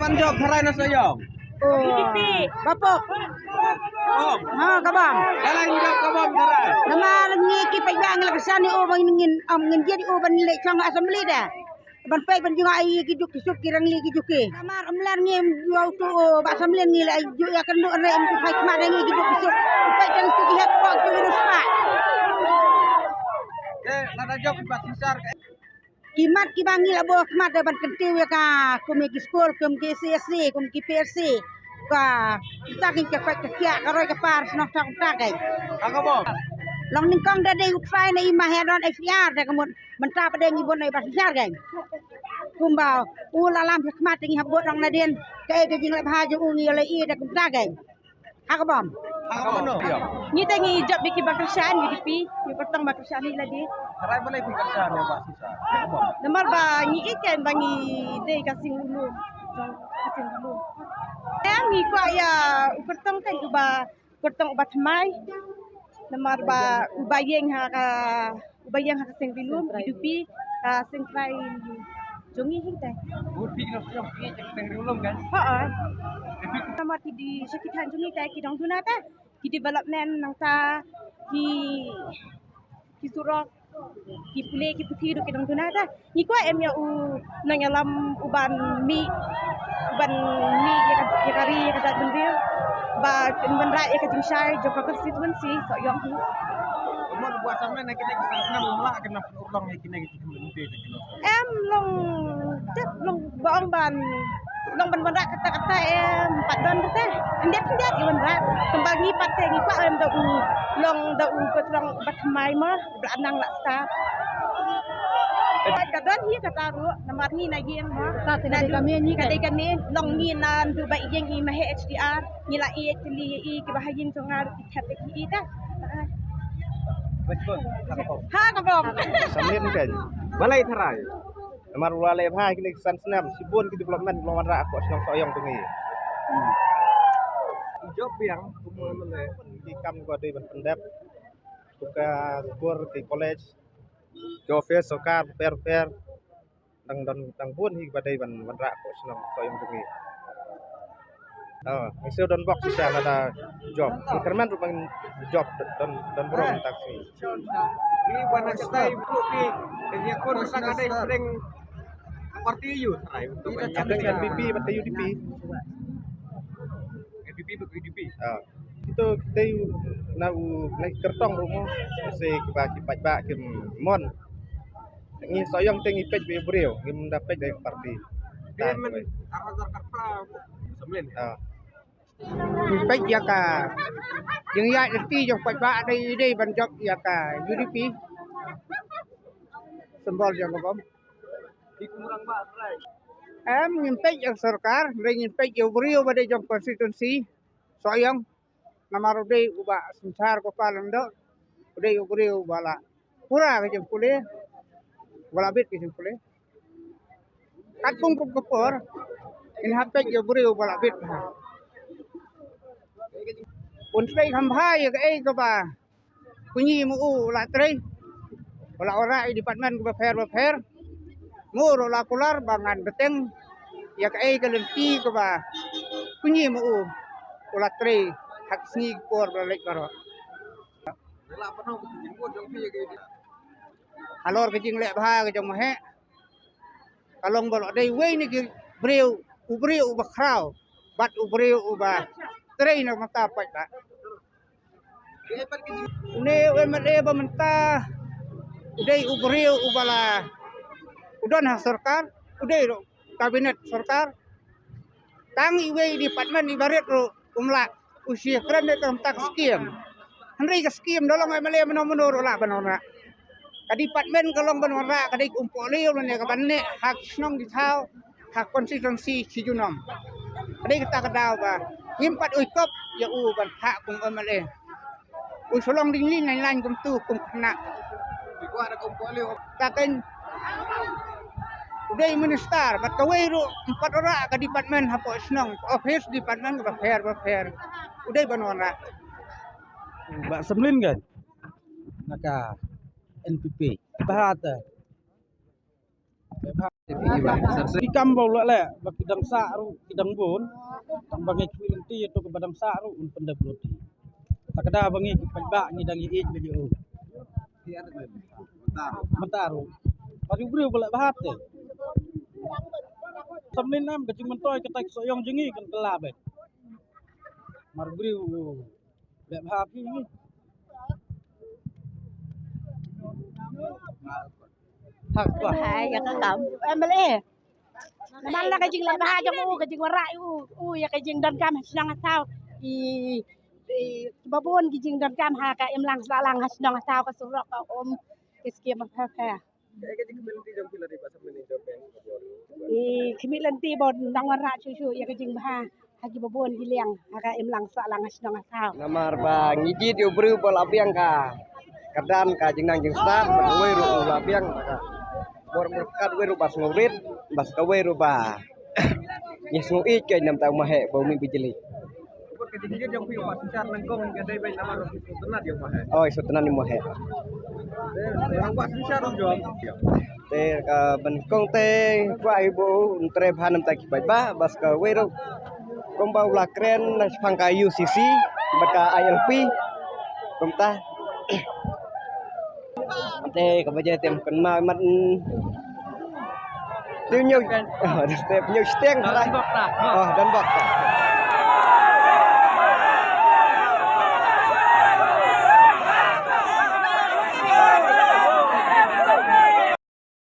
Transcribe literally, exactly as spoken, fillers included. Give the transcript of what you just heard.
Kan jop tharai na Sohiong. Oh. Bapok. Bom. Ha, ka bom. Dalam jop ka bom tharai. Namar ngi ki paidbah ngi la kyrshan ïa u ba ngin, um, ngin jied ïa u ban leit shong assembly da. Ban peit ban jngoh ïa ki duk ki suk ki rangli ki juki. Namar ym lei ngi ym ju tu u ba assembly ngi la ju ïa kynduh re ym tu phai khmat ngi ki duk ki suk. Peit tang tu ki hep pok tu virus pa. Eh, lada jop ki ba sisar. Ki mat kiba ngi la buh khmat da ban kyntiew ïa ka, kum ïa ki skul, kum ki C S C, kum ki P S C. Ka, kita ki ka kwai ka kiak, ka roi ka par, shnong shnong ta kai. Ka ka bom. Long nyngkong da dei u trai na i ma he don H D R da ka mut mynta pat dei ngi bun na i ba shisar kai. Kumba u la lam khmat ngi hap bud long nadien. Kaei ka jingleh bha jong u ngi ïa lei da kumta kai. Ha ka bom. Ha ka bom. Ngi te ngi jop ïa ki ba kyrshan, U D P, ngi kyrtong ba kyrshan ïa lade. Tharai balei phi kyrshan ïa ba shisar? Ha ka bom. Namar ba ngi ïeit kan ba ngi dei ka seng ulum. Jong ka seng ulum. Em ngi kwah ïa u kyrtong kan uba kyrtong uba thymmai. Namar ba uba ïeng ha ka, uba ïeng ha ka seng Rilum, U D P, ka seng trai jong ngi hi te. Bun phi ki nongshong phi ka seng Rilum kan? Ha, ha. Namar ki dei sha ki thaiñ jong ngi te ki dang duna te. Ki development nangta ki, ki surok, ki pule, ki puthi ruh ki dang duna te. Ngi kwah em ïa u nongïalam uban mih, uban mih ïa ka, ïa ka ri, ïa ka jaitbynriew. Ba kin wanrah ïa ka jingshai jong ka constituency Sohiong hi. Kumno buat samen na kine ki san snem ym lah kane urlong ïa kine ki jingmynti te kine. Em long tip long ba ong ban long ban wanrah kata kata em pat don kata. Khyndiat khyndiat ïa wanrah. Kumba ngi pat te ngi kwah em da u long da u patrong ba thymmai ma. Bla nang la start. Ka don hi kata ruh namar ngi na ïeng ma. Ka dei ka mih long ngi na ndu ba ïeng i ma he H D R ngi la ïeit tylli ïa i kiba ha ïing jong nga ruh ki thep ïa i ta. Ha ka bom. Samlin kan. Balei tharai. Namar u la leh bha kine ki san snem shibun ki development long wanrah hapoh shnong Sohiong jong ngi. Jop biang kumno leh ki kam ko dei ban pyndep. Ka skul, ki college, ki office sorkar bapher bapher. Dang don, dang bun hi ba dei ban wanrah hapoh shnong Sohiong jong ngi. Oh, ngi shu don bok shisha lada jop. Ngi kyrmen ruh ban jop don, don burom tak si. Ngi wan na katai bru ki, ngi kur sa ka dei pring parti yu. N P P bad U D P. N P P bad U D P. Ah. Kita kita na u na kyrtong ruh mo. Se kiba ki paidbah ki mon. Ngi Sohiong te ngi peit ba ïa briew, ngim da peit da ïa parti. Te men arhajar kata semlin. Ah. Ngi peit ïa ka jingïaid lynti jong paidbah dei dei ban jop ïa ka U D P. Symbol jong ka bom. Em ngim peit ïa sorkar, dei ngim peit ïa u briew ba dei jong constituency Sohiong. Namar u dei uba synshar ko ka lyngdoh, u dei u briew uba la pura ka jingpule, uba la bit ka jingpule. Katkum kum ka por ngin hap peit ïa u briew uba la bit bha. Un trei kham bha ïa kaei kaba kumne ma u u la trei, u la wanrah ïa department kaba pher bapher. Ma u ruh la kular ba ngan bteng ïa kaei ka lynti kaba kumne ma u u la trei ha ki sngi ki por ba la leit baroh. Halor ka jingleh bha ka jong ma heh ka long ba la dei uwei na ki briew, u briew uba khraw bad u briew uba trei na ka bynta paidbah. Une u M L A ba mynta u dei u briew uba la u don ha sorkar, u dei ruh kabinet sorkar. Tang iwei i department iba rit ruh um lah u shu kren ïa ka bynta ka skim. Hynrei ka skim da long M L A mano mano ruh lah ban wanrah. Ka department ka long ban wanrah ka dei ka um pohliew lane ka ban neh ha ki shnong ki thaw ha constituency shi junom. Ka dei kata ka daw ba ngim pat uikop ïa u ban phah kum M L A. U shu long ding lin lain lain kumtu kum khynnah. Ta keiñ u dei minister bad kawei ruh em pat wanrah ka department hapoh shnong, ka office department kaba pher bapher u dei ban wanrah. Bah Semlin kan na ka N P P. Bha ta. Ki kam ba u la leh ba ki dang sah ruh ki dang bun. Tang ba ngi khmih lynti ïa uto kiba dang sah ruh un pyndep lynti. Ta ka da ba ngi ki paidbah ngi dang ïeit ba ïa u. Mynta ruh. Ba u briew ba leh bha te. Samnin em ka jingmyntoi kata ki sohïong jong ngi kan kylla beit. Mar briew leh bha phi ngi. Hak ba. Hai, ïa ka kam. Em bele. Namar la ka jingleh bha jong u, ka jingwanrah u, u ïa ka jingdonkam ha shnong ha thaw. I, i, ba bun ki jingdonkam ha ka imlang sahlang ha shnong ha thaw, ka surok, ka um, ki skim pher pher. Ka jingkhmih lynti jong phi la dei ba sa mynnin jong phi. I khmih lynti ba u nang wanrah shuh shuh ïa ka jingbha ha kiba bun ki liang ha ka imlang sahlang ha shnong ha thaw. Namar ba ngi jied ïa u briew ba la biang ka kyrdan ka jingnang jingstad, ba kawei ruh u la biang ka bor berkat, wei ruh ba sngewrit, ba kawei ruh ba ngi sngew ïeit ka namar u maheh ba u mih bijli. Ka jingjied jong phi u Bah Synshar nyngkong ka dei beit namar u sngewtynnat ïa u maheh. Oh, sngewtynnat ïa u maheh. Te u Bah Synshar u jop. Te ka ban kong te kwah ïa u ba u trei bha namar ki paidbah, bad kawei ruh kumba u la kren na shaphang ka U C C bad ka I L P. Kumta. Te kaba jai te ym kynmaw mat. Te ñiew. Oh, te ñiew shiteng. Don bok ta. Oh, don bok ta.